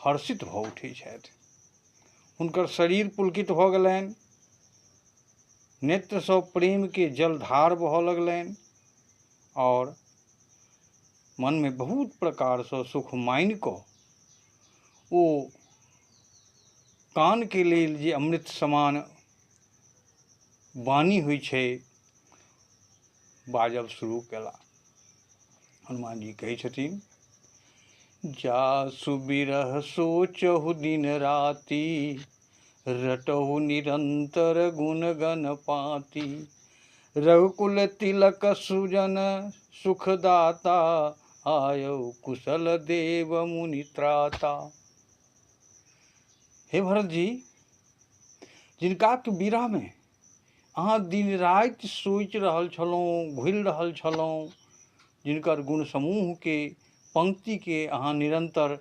हर्षित भऽ उठै छथि। हुनकर शरीर पुलकित भऽ गेलनि, नेत्रसँ प्रेमके जलधार बहऽ लगलनि आओर मनमे बहुत प्रकारसँ सुख मानि कऽ ओ कानके लेल जे अमृत समान वाणी होइ छै बाजब शुरू केला। हनुमान जी कहै छथिन, जा सुबिरह सोचहु दिन राति, रटहु निरंतर गुण गण पाती, रघुकुल तिलक सुजन सुखदाता, आयौ कुशल देव मुनि त्राता। हे भरत जी, जिनका के विरह में अहाँ दिन राति सोचि रहल छलहुँ, घुलि रहल छलहुँ, जिनकर गुण समूहके पंक्तिके अहाँ निरन्तर